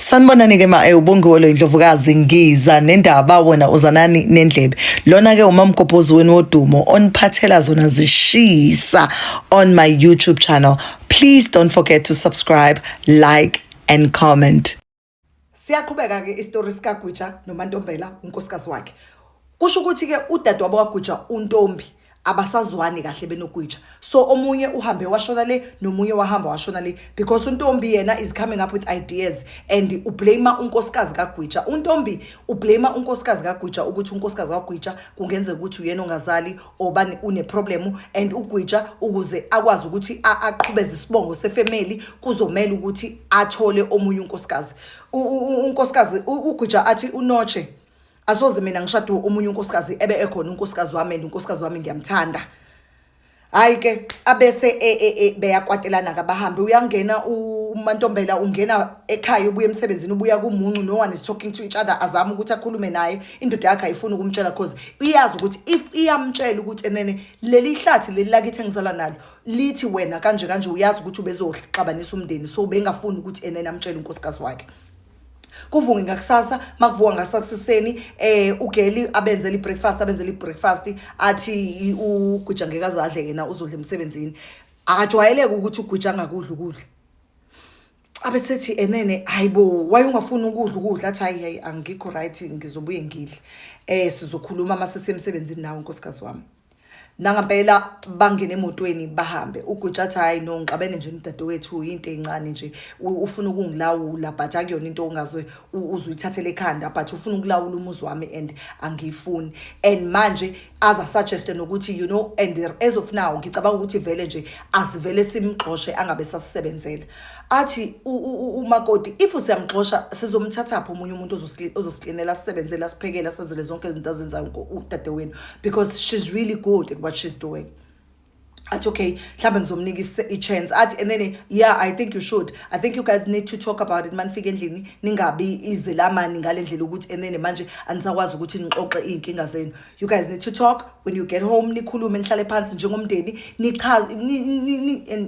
Sanibonani ke ma ubongiwe lo indlovukazi ngiza nendaba wena uzanani nendlebe. Lona ke umamgobhozi wenu wodumo oniphathela zona zishisa on my YouTube channel. Please don't forget to subscribe, like and comment. Siyaqhubeka ke isitori sikaGwija noMantombela unkosikazi wakhe. Kusho ukuthi ke udadewabo kaGwija uNtombi abasazwani kahle benoGwija. So omunye uhambe washona le nomunye wahamba washona le because uNtombi yena is coming up with ideas and ublame unkosikazi kaGwija. UNtombi ublame unkosikazi kaGwija ukuthi unkosikazi kaGwija kungenzeka ukuthi uyena ongazali or bani une problem and uGwija ukuze akwazi ukuthi aqhubeze isibongo sefamily kuzomela ukuthi athole omunye unkosikazi. Unkosikazi uGwija athi unotshe asoze mina ngishade omunye unkosikazi ebe ekhona unkosikazi wami and unkosikazi wami ngiyamthanda. Hayi ke abese beyakwatelana kabahambe uyangena uMantombela ungena ekhaya ubuya emsebenzini ubuya kumuncu no one is talking to each other azama ukuthi akhulume naye indoda yakhe ayifuni ukumtshela cause iyazi ukuthi if iyamtshela ukuthi enene leli hlathi leli lakithi engizala nalo lithi wena kanje kanje uyazi ukuthi ubezoxabanisa umndeni so bengafuni ukuthi enene amtshele unkosikazi wakhe. Kuvuke ngakusasa makuvuka ngasakuseni ugeli abenzele ibreakfast abenzele ibreakfast athi uGwija ngeke azadle yena uzodla emsebenzini. Akajwayeleke ukuthi uGwija angakudla ukudla. Abesethi enene hayibo why ungafuni ukudla ukudla athi hayi hayi angikho right ngizobuye ngidle. Sizokhuluma mase sisemsebenzini nawe nkosikazi wami. Nangampela bangena emotweni bahambe uGwija athi hayi no ngixabene nje nodadewethu into encane nje ufuna ukungilawula but akuyona into ongaze uzuyithathele ekhanda but ufuna ukulawula umuzi wami and angiyifuni and manje aza suggest nokuthi you know and as of now ngicabanga ukuthi vele nje asivele simxoshe angabe sasisebenzela. Athi umakoti if siyamxosha sizomthatha phi omunye umuntu ozosiklinela asisebenzele asiphekele asenzele zonke izinto azenzayo udadewenu because she's really good at what she's doing. Athi okay mhlambe ngizomnika i-chance athi and then yeah I think you should, I think you guys need to talk about it manifika endlini ningabi izelamani ngale ndlela ukuthi and then manje anisakwazi ukuthi nixoxe iy'nkinga zenu. You guys need to talk when you get home, nikhulume nihlale phansi njengomndeni nichaze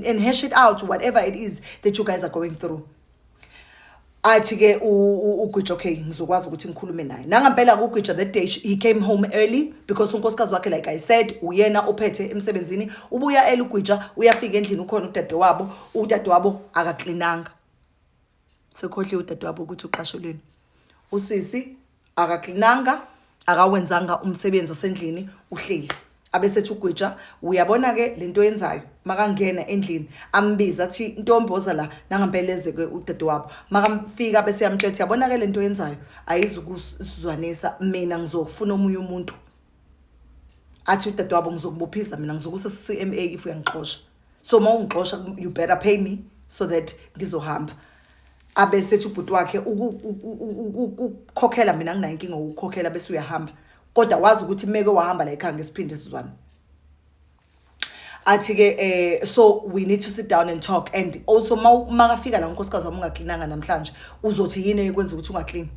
and hash it out whatever it is that you guys are going through. Athi ke uGwija okay ngizokwazi ukuthi ngikhulume naye. Nangampela uGwija that day he came home early because unkosikazi wakhe like I said uyena ophethe emsebenzini ubuya early uGwija uyafika endlini ukhona udadewabo, udadewabo akaklinanga. Sekhohliwe udadewabo ukuthi uqashelweni. Usisi akaklinanga akawenzanga umsebenzi osendlini uhleli. Abesethi uGwija uyabona ke lento yenzayo makangena endlini ambiza athi ntombi woza la nangampela eze ke udadewabo makamfika bese yamtshela yabona ke lento yenzayo ayizukusizwanisa mina ngizofuna omunye umuntu. Athi udadewabo ngizokubophisa mina ngizokusa CCMA if uyangixosha so mawungixosha you better pay me so that ngizohamba. Abesethi ubhuti wakhe ukukhokhela mina nginayo inkinga ukukhokhela bese uyahamba kodwa wazi ukuthi meke wahamba la ekhaya ngesiphinde sizwana. Athi ke so we need to sit down and talk and also makafika la unkosikazi wami ungaklinanga namhlanje uzothi yini ekwenza ukuthi ungaklini.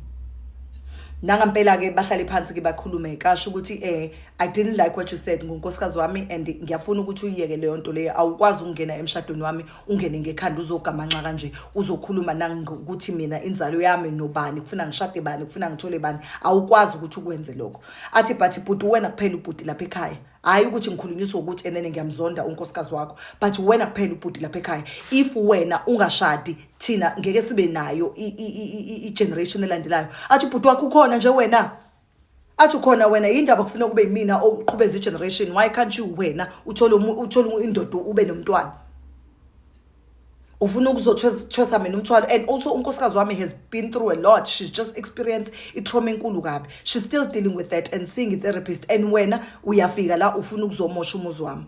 Nangampela ke bahlale phansi ke bakhulume kasho ukuthi I didn't like what you said ngonkosikazi wami and ngiyafuna ukuthi uyiyeke leyo nto leyo awukwazi ukungena emshadweni wami ungene ngekhanda uzogamanxa kanje uzokhuluma nangokuthi mina inzalo yami nobani kufuna ngishade bani kufuna ngithole bani awukwazi ukuthi ukwenze lokho. Athi but bhuti wena kuphela ubhuti lapha ekhaya hayi ukuthi ngikhulunyiswa ukuthi enene ngiyamzonda unkosikazi wakho but wena kuphela ubhuti lapha ekhaya if wena ungashadi thina ngeke sibe nayo i-generation elandelayo. Athi ubhuti wakho ukhona nje wena athi ukhona wena yindaba kufuna kube yimina oqhubeza i-generation why can't you wena uthole indoda ube nomntwana ufuna ukuzothwesa mina umthwalo. And also unkosikazi wami has been through a lot, she's just experienced i-trauma enkulu kabi, she's still dealing with that and seeing a therapist and wena uyafika la ufuna ukuzomosha umuzi wami.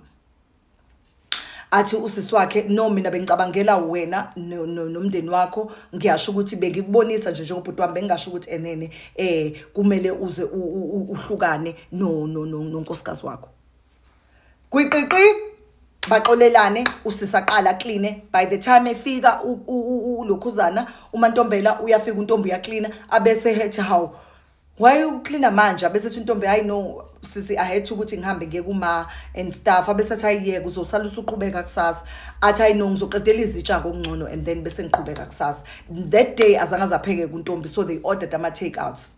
Athi usisi wakhe no mina bengicabangela wena nomndeni wakho ngiyasho ukuthi bengikubonisa nje njengobhuti wami bengingasho ukuthi enene kumele uze uhlukane nonkosikazi wakho. Kwiqiqi baxolelane usisaqala clean by the time efika ulokhuzana uMantombela uyafika untombi uyaklina abese hethi how why uklina manje abesethi untombi hayi no Sisi, I had to ukuthi ngihambe ngiye kuma and stuff." Abesathi, "Ayiyeke, uzosala usuqhubeka kusasa." Athi, "Ayi no, ngizoqedela izitsha kokungcono and then bese ngiqhubeka kusasa." That day azange azapheke kuntombi, so they ordered ama takeouts.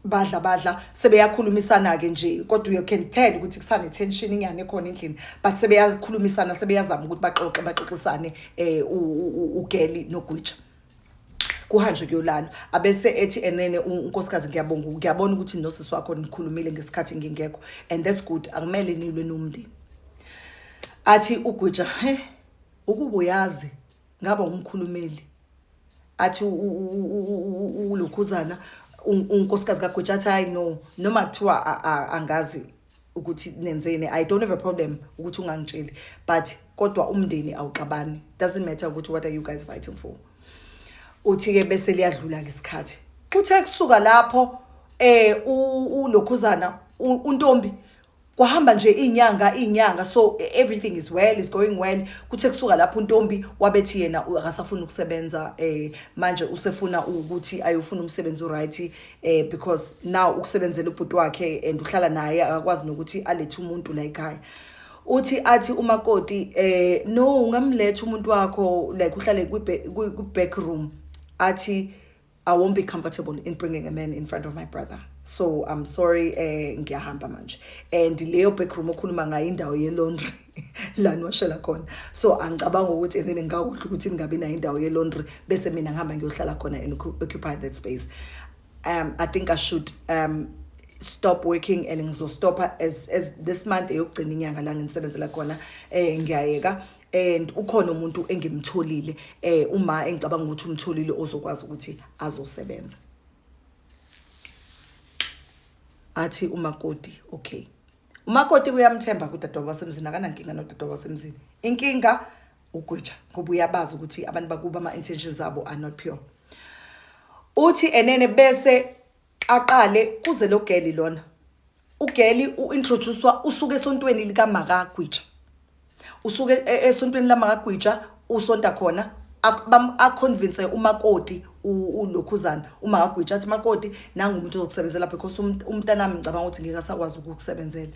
Badla, badla, sebeyakhulumisana-ke nje, kodwa you can tell ukuthi kusane-tension inyane ekhona endlini, but sebeyakhulumisana, sebeyazama ukuthi baxoxe, baxoxisane ugeli nogwija. Kuhanjwe kuyolalwa. Abese ethi and then unkosikazi, "Ngiyabonga, ngiyabona ukuthi nosisi wakho nikhulumile ngesikhathi ngingekho, and that's good. Akumele nilwe nomndeni." Athi ugwija, "He, ukuba uyazi ngaba umkhulumeli." Athi ulokhuzana, unkosikazi kaGwija, athi, "Hayi no, noma kuthiwa angazi ukuthi nenzeni, I don't have a problem ukuthi ungangitsheli, but kodwa umndeni awuxabani. Doesn't matter ukuthi what are you guys fighting for." Uthi-ke bese liyadlula-ke isikhathi. Kuthe kusuka lapho ulokhuzana, untombi, kwahamba nje inyanga inyanga, so everything is well, is going well. Kuthe kusuka lapho untombi wabethi yena akasafuni ukusebenza manje, usefuna ukuthi ayofuna umsebenzi uright, because now ukusebenzela ubhuti wakhe and uhlala naye, akakwazi nokuthi alethe umuntu la ekhaya. Uthi athi umakoti, "No, ungamletha umuntu wakho, like uhlale kwi back room." Athi, "I won't be comfortable in bringing a man in front of my brother. So I'm sorry, ngiyahamba manje. And leyo back room okhuluma ngayo indawo ye laundry la niwashela khona. So angicabanga ukuthi and then ngikakuhle ukuthi ningabi nayo indawo ye laundry bese mina ngihamba ngiyohlala khona and occupy that space. I think I should stop working and ngizostopha as this month eyokugcina inyanga la ngisebenzela khona, ngiyayeka, and ukhona umuntu engimtholile, uma engicabanga ukuthi umtholile ozokwazi ukuthi azosebenza." Athi umakoti, "Okay." Umakoti uyamthemba kudadewabo wasemzini, akanankinga nodadewabo wasemzini. Inkinga ugwija, ngoba uyabazi ukuthi abantu bakuba ama-intentions abo are not pure. Uthi enene bese aqale kuze lo geli lona. Ugeli uintroducewa, usuke esontweni likaMakagwija, usuke esontweni laMakagwija, usonta khona, aconvince umakoti, ulokhuzana uMakagwija, athi, "Makoti, nangu umuntu ozokusebenzela because umntanami ngicabanga ukuthi ngeke asakwazi ukukusebenzela."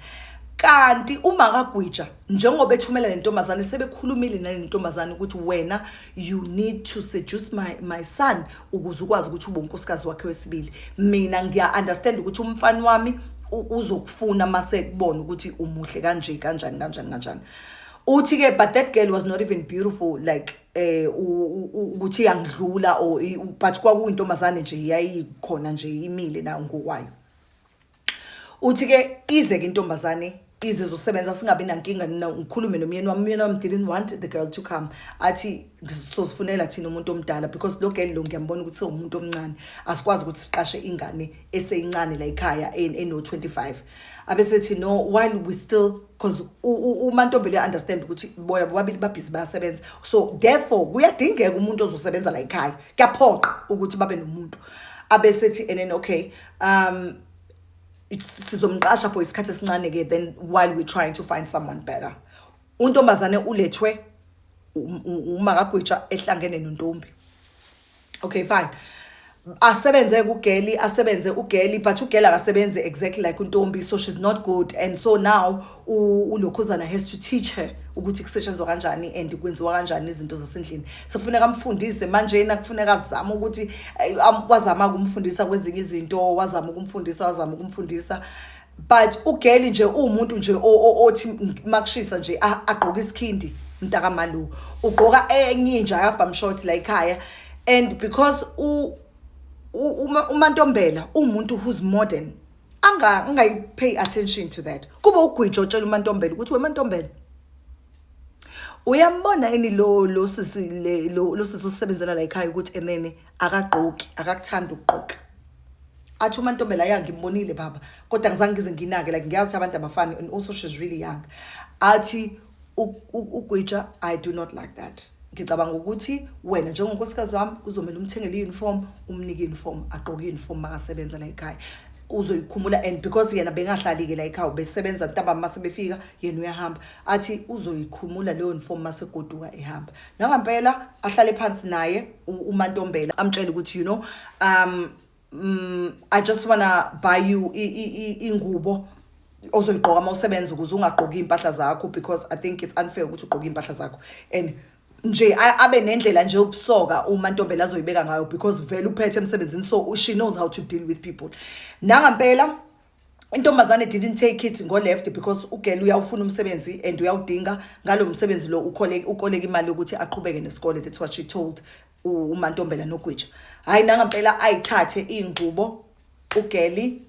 Kanti uMakagwija njengoba ethumela le ntombazane, sebekhulumile nale ntombazane ukuthi wena you need to seduce my son ukuze ukwazi ukuthi ube unkosikazi wakhe wesibili. Mina ngiya understand ukuthi umfana wami uzokufuna mase kubona ukuthi umuhle kanje, kanjani, kanjani, kanjani. Uthi ke, but that girl was not even beautiful, like ukuthi iyangidlula or but kwakuyintombazane nje yayikhona nje imile na ngokwayo. Uthi ke ize ke intombazane, ize izosebenza, singabi nankinga. Ngikhulume nomyeni wami, umyeni wami didn't want the girl to come. Athi sozifunela thina umuntu omdala because lo girl lo ngiyambona ukuthi sewumuntu omncane, asikwazi ukuthi siqashe ingane eseyincane la ekhaya eno 25. Abesethi no, while we still, because uMantombi le understand ukuthi bona bobabili babhizi, bayasebenza, so therefore kuyadingeka umuntu ozosebenza la ekhaya, kuyaphoqa ukuthi babe nomuntu. Abesethi and then, okay, it's sizomqasha for isikhathi esincane ke then while we're trying to find someone better. Untombazane ulethwe uMakagwitsha ehlangene nontombi. Okay, fine, asebenze kugeli, asebenze ugeli, but ugeli akasebenzi exactly like untombi, so she's not good. And so now ulokhuzana has to teach her ukuthi kusetshenzwa kanjani and kwenziwa kanjani izinto zasendlini. Sekufuneka amfundise manje, kufuneka azame ukuthi wazama ukumfundisa kwezinye izinto, wazama ukumfundisa, wazama ukumfundisa, but ugeli nje uwumuntu nje othi makushisa nje agqoke isikhindi mntakamalu, ugqoka enye inja yabham short la ekhaya. And because uMantombela umuntu who's modern, anga angayi pay attention to that. Kube ugwijo otshela uMantombela ukuthi, "WeMantombela, uyambona yini lo sisi lo sisi osebenzela la ekhaya ukuthi enene akagqoki, akakuthanda ukugqoka?" Athi uMantombela, "Ya, ngimbonile baba, kodwa ngizange ngize nginake, like ngiyazi abantu abafani and also she's really young." Athi ugwija, "I do not like that. Ngicabanga ukuthi wena njengonkosikazi wami kuzomela umthengele i-uniform, umnike i-uniform, agqoke i-uniform makasebenza la ekhaya, uzoyikhumula." And because yena bengahlali-ke la ekhaya, besebenza ntambama, mase befika yena uyahamba. Athi uzoyikhumula leyo uniform masegoduka ehamba. Nangampela ahlale phansi naye uMantombela, amtshele ukuthi, "I just wanna buy you ingubo." Ozoyigqoka uma usebenza ukuze ungagqoki iy'mpahla zakho, because I think it's unfair ukuthi ugqoke iy'mpahla zakho and nje abe nendlela nje yobusoka uMantombela azoyibeka ngayo, because vele uphethe emsebenzini, so she knows how to deal with people. Nangampela intombazane didn't take it ngo-left, because ugirl uyawufuna umsebenzi and uyawudinga. Ngalo msebenzi lo ukoleka imali yokuthi aqhubeke nesikole. That's what she told uMantombela noGwija. Hhayi, nangampela ayithathe iy'ngubo ugirl,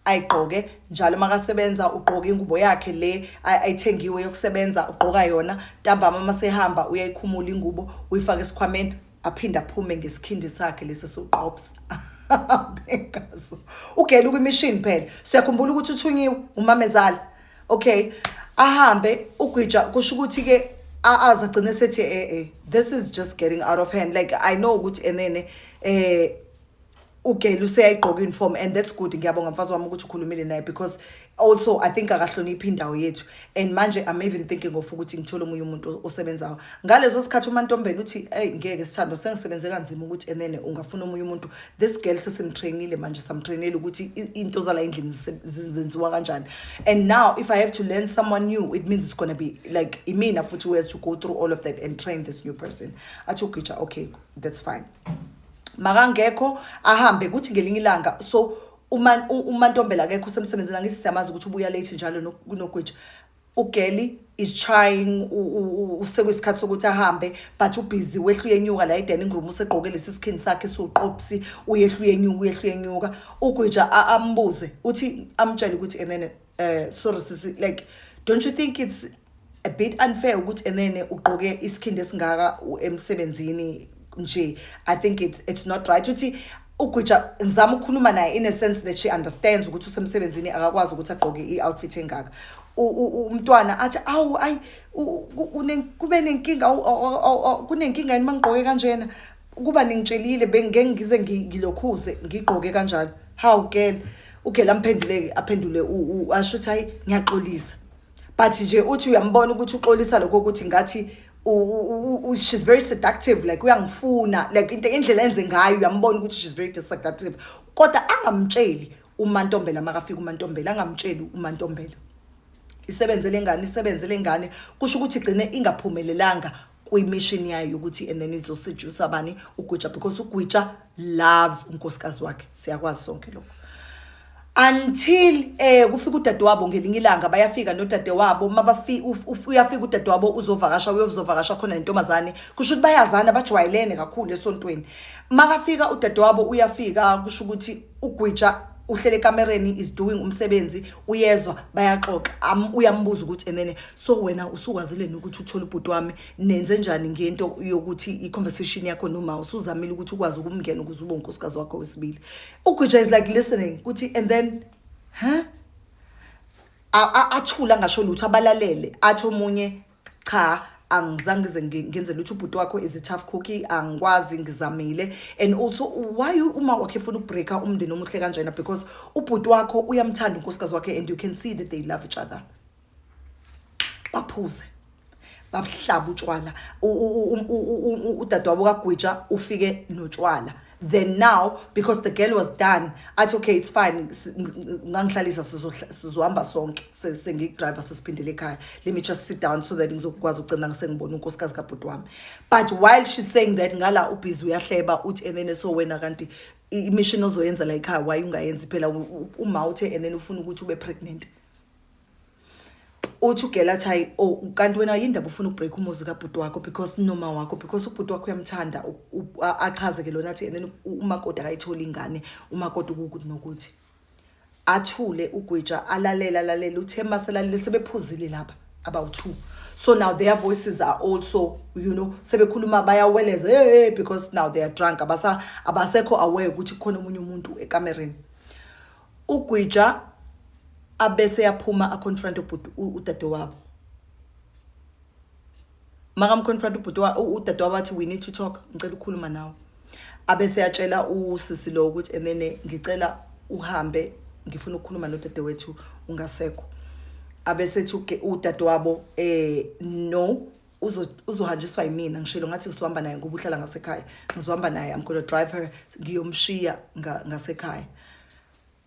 ayigqoke njalo makasebenza. Ugqoka ingubo yakhe le ayithengiwe yokusebenza, ugqoka yona. Ntambama masehamba uyayikhumula ingubo, uyifaka esikhwameni, aphinde aphume ngesikhindi sakhe lesi siqops bengaso. Ugirl ukwimishini phela, siyakhumbula ukuthi uthunyiwe umamezala. Okay, ahambe uGwija. Kusho ukuthi ke aze agcine sethi, "This is just getting out of hand. Like, I know ukuthi enene ugirl useyayigqoka uniform and that's good. Ngiyabonga, mfazi wami, ukuthi ukhulumile naye, because also I think akahloniphi indawo yethu and manje I'm even thinking of ukuthi ngithole omunye umuntu osebenzayo." Ngaleso sikhathi uMantombela uthi, "Hey, ngeke sithando, sengisebenze kanzima ukuthi enene ungafuna omunye umuntu. This girl sesimtrainile manje, samtrainile ukuthi into zala endlini zenziwa kanjani, and now if I have to learn someone new, it means it's going to be like imina futhi who has to go through all of that and train this new person." Athi uGwija, "Okay, that's fine." Makangekho ahambe, kuthi ngelinye ilanga, so uma uMantombela akekho, usemsebenzini, angithi siyamazi ukuthi ubuya late njalo kunoGwija. Ugirl is trying, usekwisikhathi sokuthi ahambe, but ubhizi wehla uyenyuka la e-dining room, usegqoke lesi skin sakhe esiwuqopsi, uyehla uyenyuka, uyehla uyenyuka. UGwija ambuze, uthi amtshele ukuthi, "And then sorry sisi, like, don't you think it's a bit unfair ukuthi and then ugqoke isikhindi esingaka emsebenzini nje? I think it's not right." Uthi uGwija, "Ngizama ukukhuluma naye in a sense that she understands ukuthi usemsebenzini, akakwazi ukuthi agqoke i-outfit engaka." Umntwana athi, "Awu, ayi, kube nenkinga, kunenkinga yini mangigqoke kanjena? Kuba ningitshelile, bengeke ngize ngilokhuze ngigqoke kanjalo." Hawu girl, ugirl amphenduleke, aphendule, asho ukuthi, "Hayi, ngiyaxolisa," but nje uthi uyambona ukuthi uxolisa lokho ukuthi ngathi she's very seductive, like uyangifuna, like into indlela enze ngayo, uyambona ukuthi she's very seductive. Kodwa angamtsheli uMantombela. Makafika uMantombela, angamtsheli uMantombela. Isebenze lengane, isebenze lengane. Kusho ukuthi igcine ingaphumelelanga kwi-mission yayo yokuthi and then izoseduce abani, uGwija, because uGwija loves unkosikazi wakhe, siyakwazi sonke lokho. Until kufika udadewabo ngelinye ilanga, bayafika nodadewabo. Uyafika udadewabo, uzovakasha, uyozovakasha khona nentombazane. Kusho ukuthi bayazana, bajwayelene kakhulu esontweni. Makafika udadewabo, uyafika, kusho ukuthi uGwija uhlele ekamereni, is doing umsebenzi, uyezwa bayaxoxa. Uyambuza ukuthi, "And then so wena usukwazile ukuthi uthole ubhuti wami? Nenze njani ngento yokuthi i-conversation yakho noma usuzamile ukuthi ukwazi ukumngena ukuze ube unkosikazi wakho wesibili?" UGwija is like listening ukuthi, and then, huh, athula, angasho lutho, abalalele. Athi omunye, "Cha, angizange ngize ngenze lutho. Ubhuti wakho is a tough cookie, angikwazi, ngizamile. And also, why uma wakhe efuna ukubreaka umndeni omuhle kanjena? Because ubhuti wakho uyamthanda unkosikazi wakhe and you can see that they love each other." Baphuze, babuhlaba utshwala. Udadewabo kaGwija ufike notshwala. Then now, because the girl was done, athi, "Okay, it's fine, ngangihlalisa, sizohamba sonke, sengikudriver, sesiphindele ekhaya. Let me just sit down so that ngizokwazi ukugcina sengibona unkosikazi kabhuti wami." But while she's saying that, ngala ubhizi uyahleba, uthi, "And then so wena kanti i-mission ozoyenza la ekhaya, why ungayenzi phela? Uma uthe and then ufuna ukuthi ube pregnant." Uthi ugirl athi, "Hayi, oh, kanti wena yindaba ufuna ukubreak umuzi kabhuti wakho because noma wakho, because ubhuti wakho uyamthanda?" Achaze ke lona, athi, "And then umakoti akayitholi ingane, umakoti ukuthi nokuthi." Athule uGwija, alalela, alalela. Uthe maselalele, sebephuzile lapha about two, so now their voices are also, sebekhuluma, bayaweleza, hey, hey, because now they are drunk, abasekho aware ukuthi kukhona omunye umuntu ekamereni. UGwija abese yaphuma, aconfront ubhuti, udadewabo. Makamconfront ubhuti, udadewabo athi, "We need to talk, ngicela ukukhuluma nawe." Abese yatshela usisi lo ukuthi, "And then ngicela uhambe, ngifuna ukukhuluma nodadewethu ungasekho." Abese ethi udadewabo, "No, uzohanjiswa yimina. Ngishilo ngathi ngizohamba naye ngoba uhlala ngasekhaya. Ngizohamba naye, I'm going to drive her, ngiyomshiya ngasekhaya."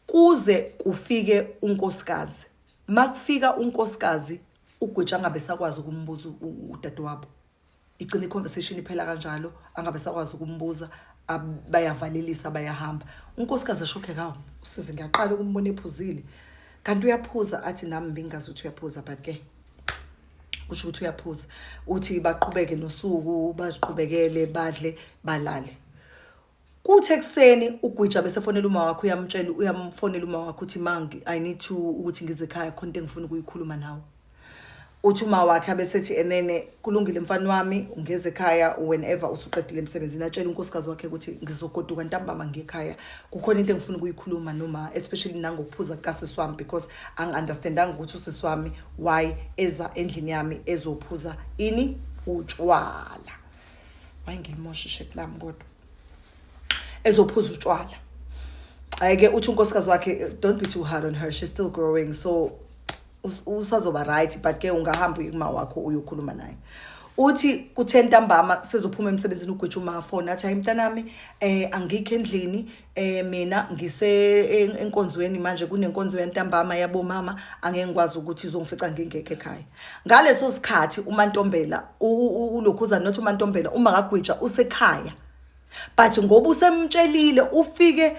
Kuze kufike unkosikazi. Makufika unkosikazi uGwija angabe sakwazi ukumbuza udadewabo, igcina i-conversation iphela kanjalo, angabe sakwazi ukumbuza, bayavalelisa, bayahamba. Unkosikazi ashokhe kawo, usize ngiyaqala ukumbona ephuzile, kanti uyaphuza. Athi nami bengingazi ukuthi uyaphuza, but ke kusho ukuthi uyaphuza. Uthi baqhubeke nosuku, baziqhubekele, badle, balale. Kuthi ekuseni uGwija bese fonela uma wakhe, uyamtshela, uyamfonela uma wakhe, uthi mangi I need to ukuthi ngize ekhaya, khona into engifuna ukuyikhuluma nawe. Uthi uma wakhe abesethi enene kulungile mfana wami, ungeze ekhaya whenever usuqedile emsebenzini. Atshela unkosikazi wakhe ukuthi ngizogoduka ntambama ngekhaya, kukhona into engifuna ukuyikhuluma noma especially nangokuphuza kukasisi wami, because angi-understandanga ukuthi usisi wami why eza endlini yami ezophuza ini, utshwala. Waye ngilimosha ishirt lami kodwa ezophuza utshwala. Ayike, uthi unkosikazi wakhe, "Don't be too hard on her, she's still growing, so usazoba right, but ke ungahamba uye kuma wakho uyokhuluma naye." Uthi kuthe ntambama sezophuma emsebenzini uGwija, uma phone athi, "Hayi mntanami, angikho endlini, mina ngise enkonzweni manje, kunenkonzo yantambama yabomama, angeke ngikwazi ukuthi uzongifica ngingekho ekhaya." Ngaleso sikhathi uMantombela ulokhuza, not uMantombela, uma kaGwija usekhaya, but ngoba usemtshelile, ufike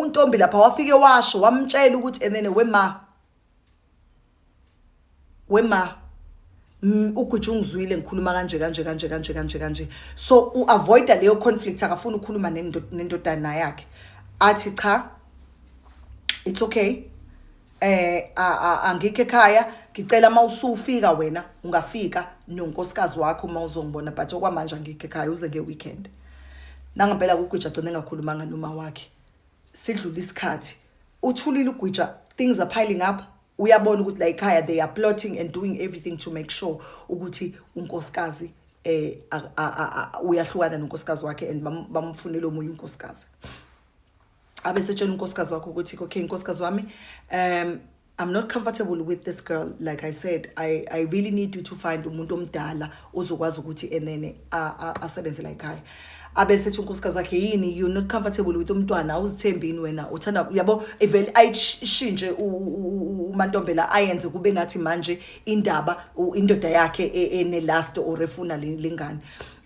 untombi lapha, wafike washo, wamtshela ukuthi and then wema wema uGwija ungizwile ngikhuluma kanje kanje kanje kanje kanje kanje. So uavoida leyo conflict, akafuni ukukhuluma nendodana yakhe. Athi cha, it's okay, angikho ekhaya, ngicela mawusufika wena ungafika nonkosikazi wakho mawuzongibona, but okwamanje angikho ekhaya, uze ngeweekend. Nangempela kuGwija agcine engakhulumanga noma wakhe. Sidlula isikhathi, uthulile uGwija, things are piling up. Uyabona ukuthi la ekhaya they are plotting and doing everything to make sure ukuthi unkosikazi uyahlukana nonkosikazi wakhe and bamfunele omunye unkosikazi. Abesetshela unkosikazi wakhe ukuthi okay nkosikazi wami, I'm not comfortable with this girl. Like I said, I really need you to find umuntu omdala ozokwazi ukuthi enene asebenze la ekhaya. Abesethi unkosikazi wakhe, yini you're not comfortable with umntwana? Awuzithembini wena? Uthanda yabo ivele ayishintshe uMantombela, ayenze kube ngathi manje indaba indoda yakhe ene last or efuna lengane.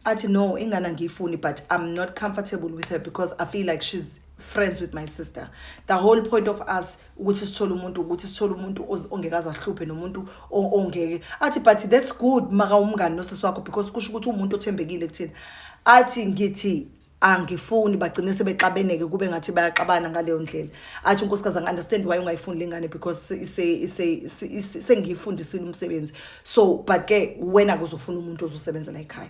Athi no, ingane angiyifuni, but I'm not comfortable with her because I feel like she's friends with my sister. The whole point of us ukuthi sithole umuntu, ukuthi sithole umuntu ongeke ahluphe nomuntu ongeke athi, but that's good maka umngani nosisi wakho, because kusho ukuthi umuntu othembekile kuthina. Athi ngithi angifuni. Bagcine sebexabeneke, kube ngathi bayaxabana ngaleyo ndlela. Athi unkosikazi, angi-understand why ungayifuni lengane, because sengiyifundisile umsebenzi, so but ke wena kuzofuna umuntu ozosebenza la ekhaya,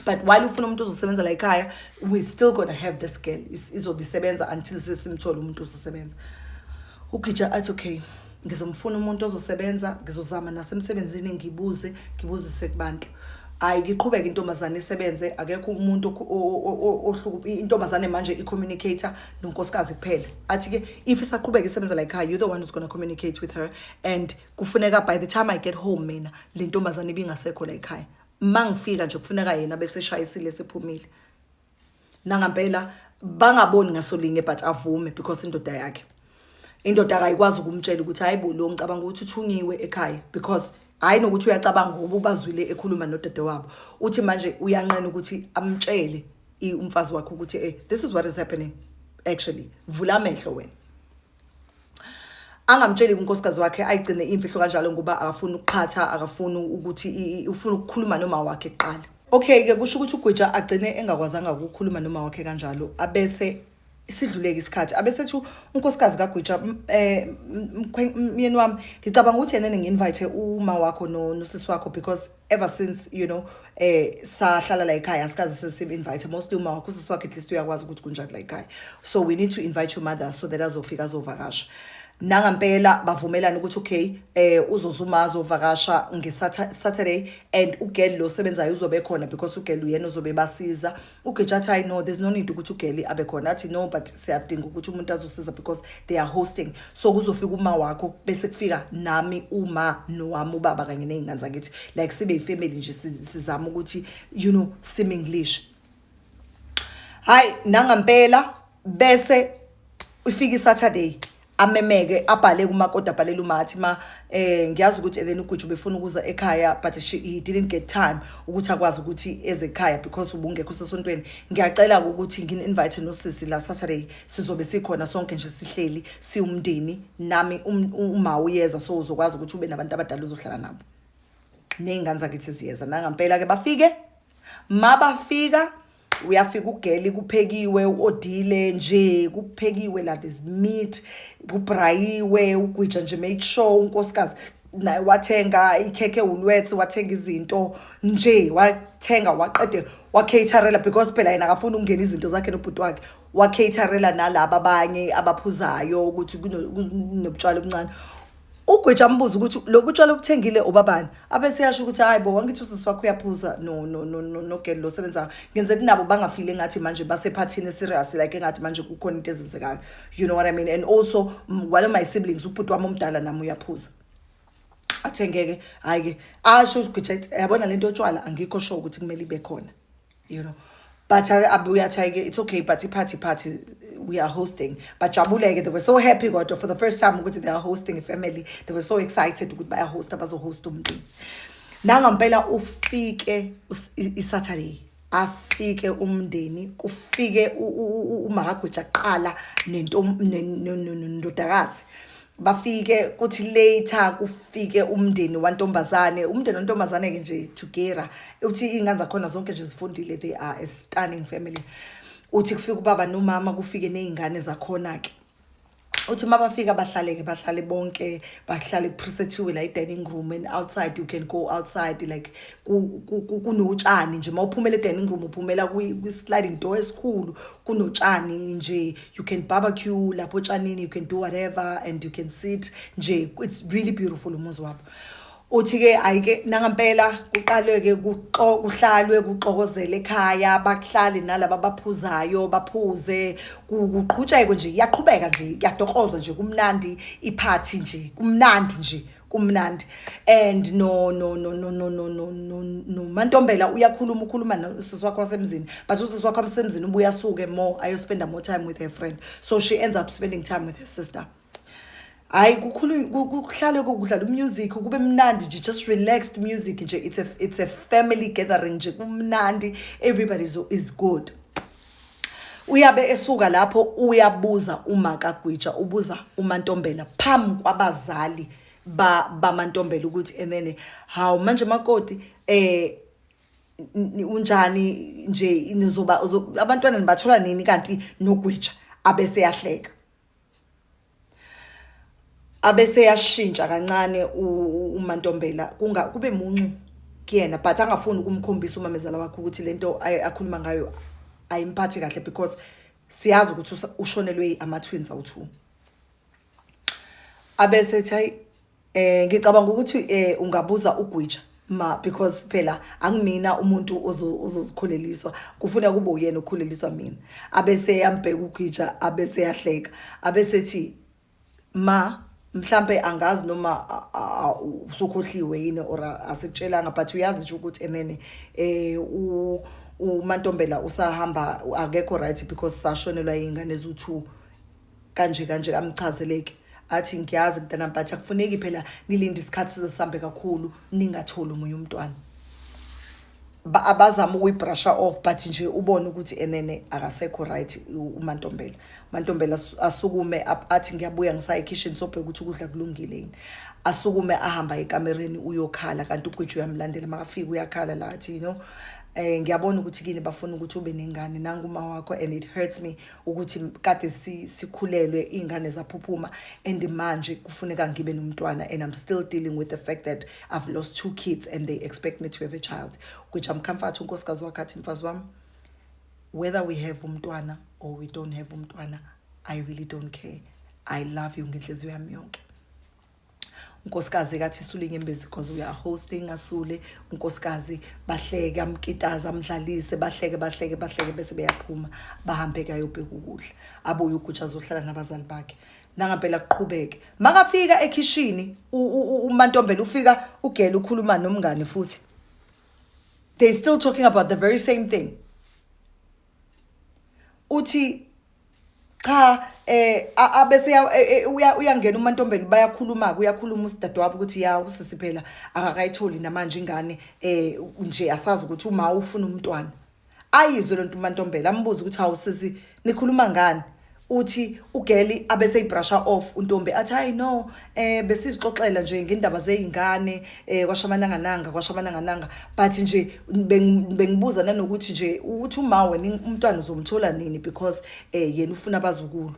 but while ufuna umuntu ozosebenza la ekhaya, we still gonna have this girl. Izobe isebenza until sesimthole umuntu ozosebenza. UGwija athi okay, ngizomfuna umuntu ozosebenza, ngizozama nasemsebenzini, ngibuze, ngibuzise kubantu. Hayi, ngiqhubeka intombazane isebenze, akekho umuntu intombazane manje i-communicator nonkosikazi kuphela. Athi-ke if isaqhubeka isebenza la ekhaya, you're the one who's gonna communicate with her, and kufuneka by the time I get home mina le ntombazane ibingasekho la ekhaya. Mangifika nje kufuneka yena bese shayisile, sephumile. Nangampela bangaboni ngasolinye, but avume because indoda yakhe, indoda akayikwazi ukumtshela ukuthi hayi bo, lo ngicabanga ukuthi uthunyiwe ekhaya, because hayi nokuthi uyacabanga ngoba ubazwile ekhuluma nodade wabo. Uthi manje uyanqena ukuthi amtshele umfazi wakhe ukuthi this is what is happening actually, vula amehlo wena. Angamtsheli unkosikazi wakhe, ayigcine imfihlo kanjalo ngoba akafuni ukuqhatha, akafuni ukuthi ufuna ukukhuluma noma wakhe kuqala. Okay ke, kusho ukuthi uGwija agcine engakwazanga ukukhuluma noma wakhe kanjalo. Abese sidluleke isikhathi, abesethi unkosikazi kaGwija, myeni wami, ngicabanga ukuthi yena ngi-invite uma wakho nosisi wakho, because ever since sahlala la ekhaya asikaze sesim-invite, mostly uma wakho. Usisi wakhe at least uyakwazi ukuthi kunjani la ekhaya, so we need to invite your mother so that azofika azovakasha. Nangampela bavumelana ukuthi okay, uzozuma azovakasha nge-Saturday and ugirl lo sebenzayo uzobe khona, because ugirl uyena ozobe basiza. UGwija athi hayi no, there's no need ukuthi ugirl abe khona. Athi no, but siyadinga ukuthi umuntu azosiza because they are hosting, so kuzofika uma wakho, bese kufika nami, uma nowami ubaba kanye ney'ngane zakithi, like sibe yifamily nje, sizama ukuthi siminglish. Hayi, nangampela bese ifika iSaturday. Amemeke, abhale kumakoti, abhalele umathi ma ngiyazi ukuthi and then uGuju befuna ukuza ekhaya, but he didn't get time ukuthi akwazi ukuthi eze ekhaya because ubungekho usesontweni. Ngiyacela ukuthi ngini-invite nosisi la Saturday, sizobe sikhona sonke nje, sihleli siwumndeni. Nami uma uyeza, so uzokwazi ukuthi ube nabantu abadala uzohlala nabo, ney'ngane zakithi ziyeza. Nangampela-ke bafike, mabafika uyafika ugeli, kuphekiwe, u-odile nje, kuphekiwe la, there's meat, kubrayiwe. Ugwija nje made sure unkosikazi naye wathenga ikhekhe, Woolworths, wathenga izinto nje, wathenga waqede wacaterela, because phela yena akafuni ukungena izinto zakhe nobhuti wakhe. Wacaterela nalaba abanye abaphuzayo ukuthi kunobutshwala obuncane. Ugwija ambuza ukuthi lobu tshwala obuthengile ubabani, abese yasho ukuthi hayi bo, wangithi usisi wakho uyaphuza no no no no nogel lo sebenzayo. Ngenzela nabo bangafili engathi manje basephathini serious, like engathi manje kukhona into ezenzekayo, you know what I mean? And also one of my siblings, ubhuti wami omdala, nami uyaphuza. Athengeke, hayi ke, asho ugwija, yabona lento yotshwala angikho sure ukuthi kumele ibe khona, but abuye athi ke it's okay, but iphathi party we are hosting. Bajabuleke, they were so happy kodwa for the first time ukuthi they are hosting a family. They were so excited ukuthi bayahosta, bazohost umndeni. Nangampela ufike iSaturday, afike umndeni, kufike umakagwija kuqala nendodakazi. Bafike, kuthi later kufike umndeni wantombazane. Umndeni wantombazane ke nje together, uthi iy'ngane zakhona zonke nje zifundile, they are a stunning family. Uthi kufika ubaba nomama, kufike ney'ngane zakhona-ke. Uthi mabafika bahlale-ke, bahlale bonke, bahlale kupresethiwe la i-dining room, and outside you can go outside, like kunotshani nje. Uma uphumela e-dining room, uphumela kwi-sliding door esikhulu, kunotshani nje, you can barbecue lapho otshanini, you can do whatever and you can sit nje. It's really beautiful umuzi wabo. Uthi-ke ayike, nangampela kuqalwe-ke kuhlalwe, kuxokozele ekhaya, bakuhlale nalaba abaphuzayo baphuze, kuqhutshekwe nje, iyaqhubeka nje, kuyadokozwa nje, kumnandi iphathi nje, kumnandi nje, kumnandi. And no no no no no no no no noMantombela uyakhuluma, ukhuluma nosisi wakhe wasemzini, but usisi wakhe wasemzini ubuye asuke more ayospenda more time with her friend, so she ends up spending time with her sister. Hayi, kuhlale kudlala umusic, kube mnandi nje, just relaxed music nje. It's a family gathering nje, kumnandi, everybody is good. Uyabe esuka lapho, uyabuza uma kaGwija, ubuza uMantombela phambi kwabazali ba baMantombela ukuthi and then hawu manje makoti, unjani nje, nizoba abantwana nibathola nini kanti noGwija? Abese yahleka, abese yashintsha kancane uMantombela, kunga kube muncu kuyena, but angafuni ukumkhombisa umamezala wakhe ukuthi lento akhuluma ngayo ayimphathi kahle, because siyazi ukuthi ushonelwe ama-twins awu-2. Abese ethi hayi, ngicabanga ukuthi ungabuza uGwija ma, because phela angimina umuntu ozozikhuleliswa, kufuna kube uyena okhuleliswa mina. Abese yambheka uGwija, abese yahleka, abese ethi ma, mhlambe angazi noma usukhohliwe yini or asikutshelanga, but uyazi nje ukuthi emene uMantombela usahamba, akekho right because sashonelwa ingane ezu2 kanje kanje. Amchazeleke, athi ngiyazi mntanami, but akufuneki phela nilinde isikhathi size sihambe kakhulu ningatholi omunye umntwana. Abazama ukuyibrusha off, but nje ubone ukuthi enene akasekho right uMantombela. Mantombela asukume, athi ngiyabuya, ngisaya ekitchen, sobheka ukuthi ukudla kulungile yini. Asukume ahamba ekamereni, uyokhala, kanti ugwija uyamlandela. Makafika uyakhala la, athi ngiyabona ukuthi kini bafuna ukuthi ube nengane, nangu uma wakho, and it hurts me ukuthi kade sikhulelwe, iy'ngane zaphuphuma, and manje kufuneka ngibe nomntwana, and I'm still dealing with the fact that I've lost two kids and they expect me to have a child. Which amcomfort unkosikazi wakhe, athi mfazi wami, whether we have umntwana or we don't have umntwana, I really don't care, I love you ngenhliziyo yami yonke. Unkosikazi kathi sule inyembezi because we are hosting. Asule unkosikazi, bahleke, amkitaza, amdlalise, bahleke, bahleke, bahleke, bese beyaphuma, bahambe kayobheka ukudla. Abuye uGutsha azohlala nabazali bakhe. Nangampela kuqhubeke. Makafika ekhishini uMantombela, ufika ugela ukhuluma nomngane futhi, they still talking about the very same thing. Uthi Cha, abese uyangena uMantombela, bayakhuluma, uyakhuluma usidadewabo ukuthi ya, usisi phela akakayitholi namanje ingane, nje asazi ukuthi uma ufuna umntwana. Ayizwe lonto uMantombela, ambuze ukuthi, "Hawu sisi, nikhuluma ngani?" Uthi ugeli abese ibrusha off untombi, athi, "Hayi no, besizixoxela nje ngendaba zeyingane, kwashamanangananga, kwashamanangananga, but nje bengibuza nanokuthi nje ukuthi uma wena umntwana uzomthola nini, because yena ufuna abazukulu."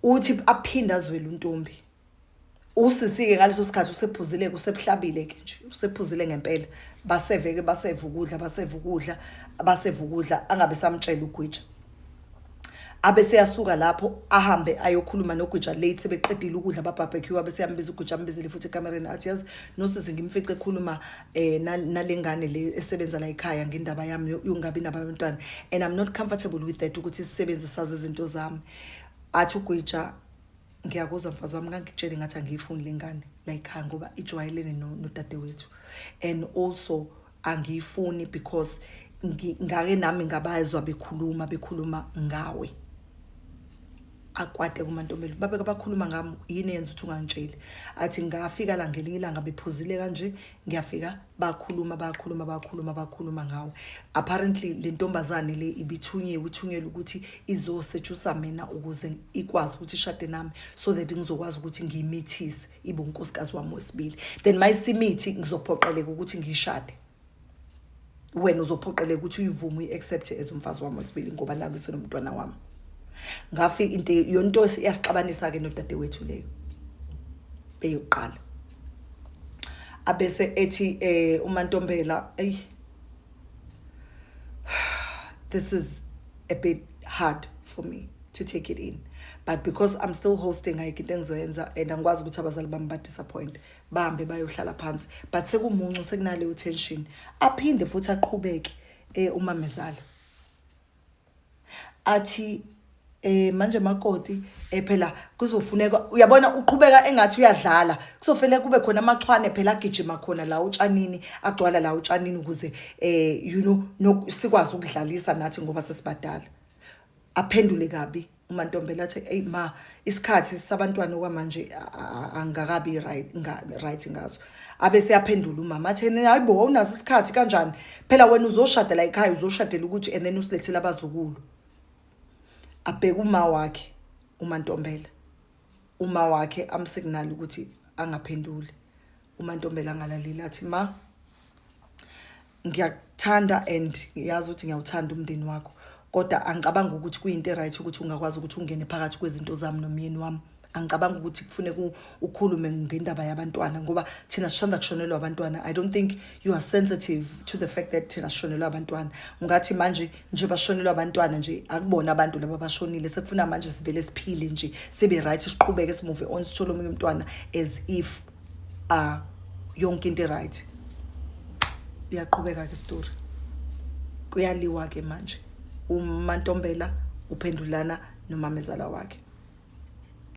Uthi aphinda azwele untombi. Usisi-ke ngaleso sikhathi usephuzile-ke, usebuhlabile-ke nje, usephuzile ngempela. Baseve-ke, baseve ukudla, baseve ukudla, baseve ukudla, angabe samtshela uGwija. Abese yasuka lapho, ahambe ayokhuluma noGwija late, sebeqedile ukudla, babarbecue. Abese yambiza uGwija, ambizele futhi ekamereni, athi, "Yazi nosisi ngimfice ekhuluma nalengane le esebenza la ekhaya ngendaba yami yongabi nabantwana, and I'm not comfortable with that, ukuthi isisebenzi sazi izinto zami." Athi uGwija, "Ngiyakuzwa mfazi wami, ngangikutshele ngathi angiyifuni le ngane la ekhaya ngoba ijwayelene nodadewethu, and also angiyifuni because ngake nami ngabazwa bekhuluma ngawe." Akwate kuMantombela, "Babeke bakhuluma ngami? Yini eyenza ukuthi ungangitsheli?" Athi, "Ngafika la ngelinye ilanga bephuzile kanje, ngiyafika, bakhuluma, bakhuluma, bakhuluma, bakhuluma ngawe. Apparently le ntombazane le ibithunyiwe, ithunyelwe ukuthi izoseduce mina ukuze ikwazi ukuthi ishade nami, so that ngizokwazi ukuthi ngiyimithise, ibe unkosikazi wami wesibili. Then mayisimithi ngizophoqeleka ukuthi ngiyishade. Wena uzophoqeleka ukuthi uyivume, uyi-accept as umfazi wami wesibili, ngoba naku isenomntwana wami. Ngafika into yonto yasixabanisa-ke nodadewethu leyo eyokuqala." Abese ethi uMantombela, "Ey, this is a bit hard for me to take it in, but because I'm still hosting, ayikho into engizoyenza, and angikwazi ukuthi abazali bami ba-disappoint." Bahambe bayohlala phansi, but sekumuncu, sekunaleyo tension. Aphinde futhi aqhubeke umamezala, athi, "Manje makoti, phela kuzofuneka, uyabona," uqhubeka engathi uyadlala, "kuzofanele kube khona amachwane phela agijima khona la utshanini, agcwala la utshanini, ukuze you know sikwazi ukudlalisa nathi ngoba sesibadala." Aphendule kabi uMantombela, athi, "Ey ma, isikhathi sabantwana okwamanje angakabi right right ngazo." Abe seyaphendula umama, athi, "Hayibo, awunaso isikhathi kanjani? Phela wena uzoshada la ekhaya, uzoshadela ukuthi and then usilethele abazukulu." Abheka uma wakhe uMantombela, uma wakhe amsignal ukuthi angaphenduli. UMantombela angalaleli, athi, "Ma, ngiyakuthanda and ngiyazi ukuthi ngiyawuthanda umndeni wakho, kodwa angicabanga ukuthi kuyinto right ukuthi ungakwazi ukuthi ungene phakathi kwezinto zami nomyeni wami. Angicabanga ukuthi kufuneka ukhulume ngendaba yabantwana, ngoba thina sisanda kushonelwa abantwana. I don't think you are sensitive to the fact that thina sishonelwa abantwana. Ungathi manje nje bashonelwa abantwana nje, akubona abantu laba abashonile, sekufuna manje sivele siphile nje, sibe right, siqhubeke, simove on, sithole omunye umntwana as if yonke into right." Uyaqhubeka ke story, kuyaliwa ke manje. UMantombela uphendulana nomamezala wakhe.